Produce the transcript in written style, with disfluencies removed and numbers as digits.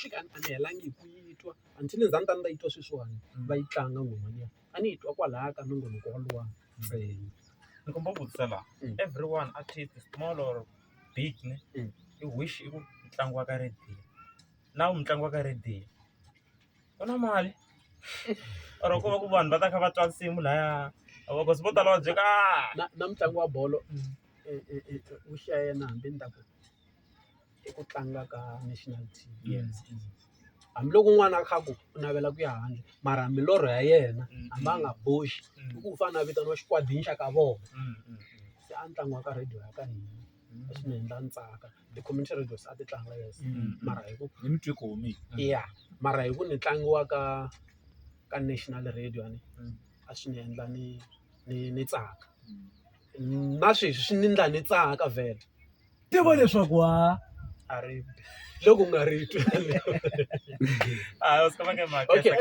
Actually a ni helangi hi ku yi twa until ni za ni ta ni ta yi twa sweswiwani va yi tlanga nghoma liya a ni yi twa kwalaya ka nongonoko woluwa ntsena. Ni komba ku vutisa laha everyone artist small or big ne i wish i ku ntlangu wa ka radio na mutlangi wa ka radio u na mali or ko va ku vanhu va ta kha va twa nsimu laya cause vo tala va byeka na na mutlangi wa bolo wish ya yena hambi ni ta ku i ku tlanga ka national team hambiloko un'wana a kha a ku u navela ku ya handle mara milorho ya yena hambi a nga boxi i ku u fanele a vitaniwa xikwadini xa ka vona se a ntlangu wa ka radio ya ka hina a swi ni endla ni tsaka ti-community radios a ti tlanga yes mara hi ku ni mi twi ku humi ya mara hi ku ni tlangiwa ka ka national radio ni a swi ni endla ni ni ni tsaka na sweswi swi ni endla ni tsaka vhele tiva leswaku wa a ri loko u nga ri twi a swi ka va nge mhaka okay.